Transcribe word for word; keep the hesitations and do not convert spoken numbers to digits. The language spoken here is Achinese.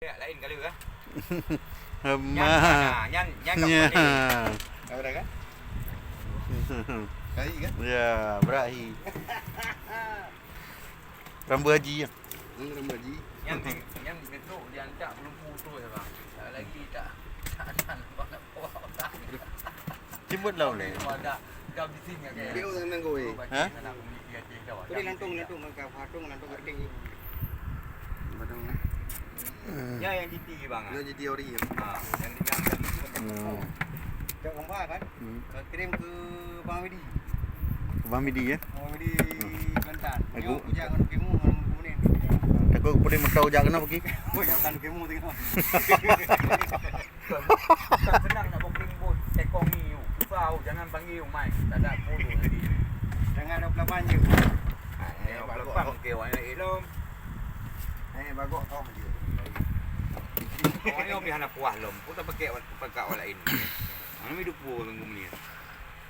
Jak laén kali, kan? Nyan, Hema. Nyan, nyan, nyan kat Nyan. Pandai. Ada kan? Kali kan? Ya, berahi. Rambu haji ya. Hmm, rambu haji. Nyan di, nyan di Metro dia hantar belum putus ya, bang. Tak lagi tak, tak, tak nampak nak bawa orang. Jemput lah boleh. Ada, ada bising ya, kayak. Dia orang nanggung, eh. Ha? Anak komuniti Aceh tau. Tadi lantung, lantung, maka patung, lantung kering. Padang. Ya, yang G T, bang. Yang G T ori ya. Ha, yang, yang, yang itu macam. Hmm. Cak gambar kan? Hmm. Kirim ke Bang Midi. Bang Midi ya? Bang Midi Kelantan. Aku. Nyoe kujak ngon kemu, ngon kemudian. Takut kemudian motor jak kena pergi. Oh, ya, kan kemu tengok. Bukan senang nak booking bot, tekong ni, susah, jangan panggil mai, tak ada bodoh nanti. Jangan dua puluh lapan je. Ah, eh, dua puluh lapan mungkin orang yang elom. Eh, bagok kau je. Orang yang pihak nak puas lom, pun tak pakai, pakai orang lain. Mana hidup pun orang ni.